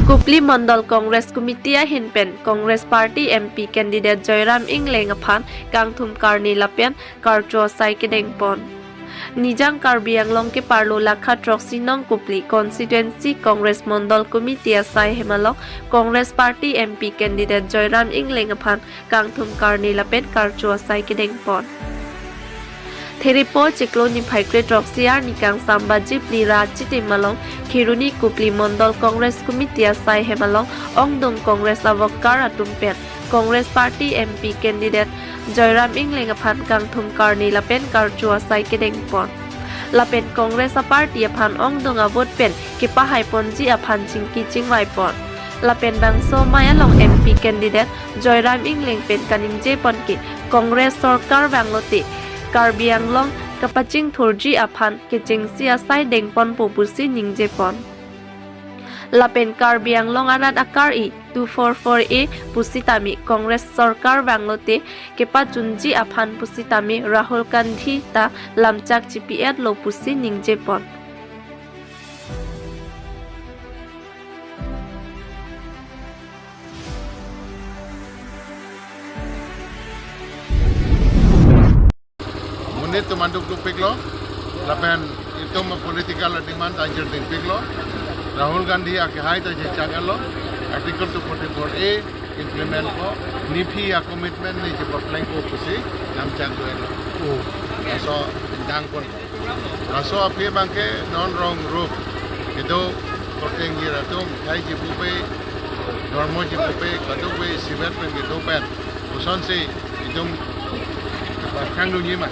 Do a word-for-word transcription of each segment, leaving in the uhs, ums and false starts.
Kopili Mondol Congress Committee ahin pen Congress Party M P candidate Joyram Engleng aphan kangthum karni lapen karcho asai kedengpon. Nijang Karbi Anglong keparlo lakha throksi nong Kopili Constituency Congress Mondol Committee asai hem along Congress Party M P candidate Joyram Engleng aphan kangthum karni lapen karcho asai kedengpon. Therepo chiklo niphai kre throksi arni kangsam baji phli ra achitim along Kheroni Kopili Mondol Congress Committee asai hem along ongdung Congress avoter atum pen Congress Party M P candidate Joyram Engleng aphan kangthum karni lapen karcho asai kedengpon. Lapen Congress aparty aphan ongdung avote pen kepahaiponji aphan chingki chingvaipon. Lapen bangso amei along M P candidate Joyram Engleng pen kaningjepon ke Congress sorkar vanglote Karbi Anglong kapachingthurji aphan kechengsi asai dengponpo pusi ningjepon. Lapen Karbi Anglong arat akari two four four A pusitame Congress sorkar vanglote kepachunji aphan pusitame Rahul Gandhi ta lamchak chipi-etlo pusi ningjepon. Monit atum manduk dukpiklo, lapen itum political demand ta jirdingpiklo. Rahul Gandhi akehai ta jechak-etlo, Article two forty-four A implement ko, nephi a-commitment ne chepaplengpo pusi lamchak do-etlo. Oh. Laso dangpon. Laso aphi abangke non rong rup kedo korte ingjir atum, thaiji pupe, dormoji pupe, kadokave isivet pen kedo pen, kosonsi itum pathang dunji ma,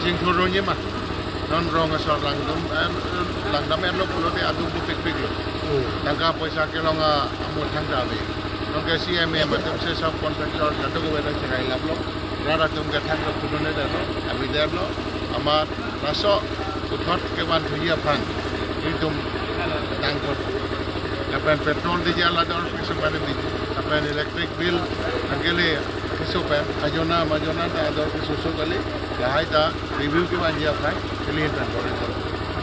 chingthur dunji ma. Non rong asor langdam, em, langdam-etlo pulote aduk dukpikpiklo. Oh. Tangka poisa kelong a, amethang ta ave. Nonke C M M atum se sub contractor kadokave ta cherailaplo. Rat atum ke thangta phudun-etlo, avedetlo, amat laso puthot kevanthuji aphan ilitum dangpon. Lapen petrol, diesel ador piso pen di, lapen electric bill angkele piso pen, ajona majona ta ador piso so kali, lahai ta review kevanji aphan ili pen kori.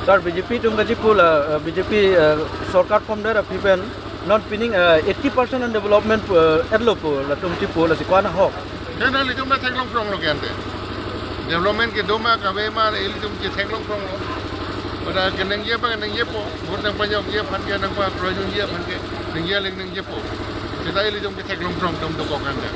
Sir, B J P atum kachipu la, eh, B J P, eh, sorkar form det aphi pen non pining, eh, eighty percent an development, eh, etlo pu latum chipu, lasi ko-an ahok? Then ilitum ta theklongkronglo ke ante. Development kedo ma kave ma ilitum chetheklongkronglo. Pada keningje pa keningjepo, vote nangpajokji aphan ke, nangpakroi dunji aphan ke, ningje le ningjepo. Seta ilitum chetheklongkrong atum dokok ante.